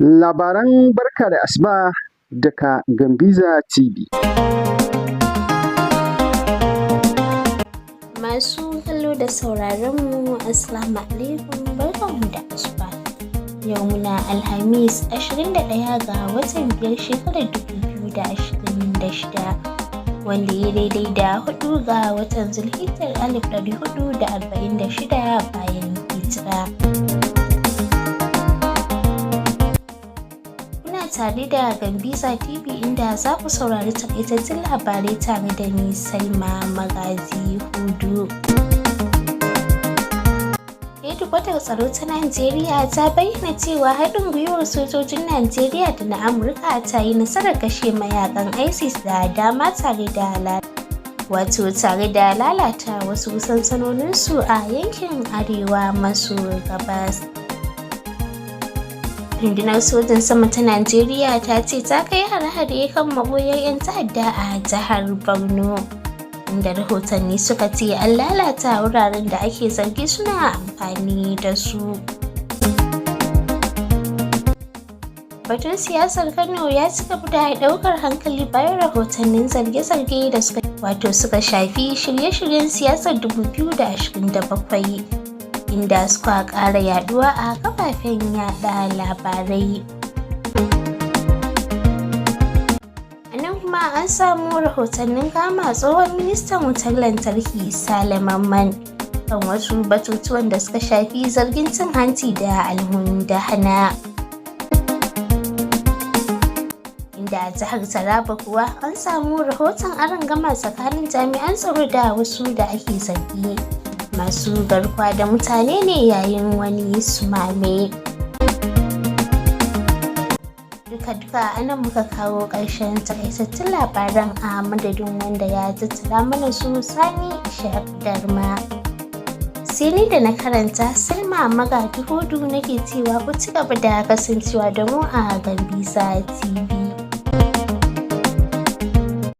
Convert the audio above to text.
Labaran barka da asuba daga Gambiza TV. Masu kallo da sauraron mu, Assalamu alaikum, barkanmu da asuba. Yau muna Alhamis, 21 ga watan 5, shekarar 2026, wanda ya daidai da 4 ga watan Zulhijjar 1446 bayan hijira. Kuna tare da Gambiza TV, inda za ku saurari takaitattun labarai tare da ni, Salma Magaji Hudu. Hedikwatar tsaro ta Najeriya ta bayyana cewa haɗin gwiwar sojojin Najeriya da na Amurka ta yi nasarar kashe mayakan ISIS da dama tare da wato tare da lalata wasu sansanoninsu a yankin arewa maso gabas. Rundunar sojin sama ta Najeriya ta ce ta kai hare-hare kan maboyar 'yan ta'adda a jihar Borno, inda rahotanni suka ce an lalata wuraren da ake zargi suna amfani da su. Batun siyasar Kano ya ci gaba da ɗaukar hankali bayan rahotannin zarge-zarge da suka wato suka shafi shirye-shiryen siyasar 2027, inda suka ƙara yaduwa a kafafen yada labarai. A nan kuma an samu rahotannin kama tsohon ministan wutar lantarki Sale Mamman kan wasu batutuwan da suka shafi zargin cin hanci da almundahana. Inda a jihar Taraba kuwa an samu rahoton arangama tsakanin jami'an tsaro da wasu da ake zargi masu garkuwa da mutane ne yayin wani sumame. Duka-duka anan muka kawo ƙarshen takaitattun labaran, a madadin wanda ya tattara mana su, Sani Ishaq Darma. Sai ni da na karanta, Salma Magaji Hudu, nake cewa ku ci gaba da kasancewa da mu a Gambiza TV.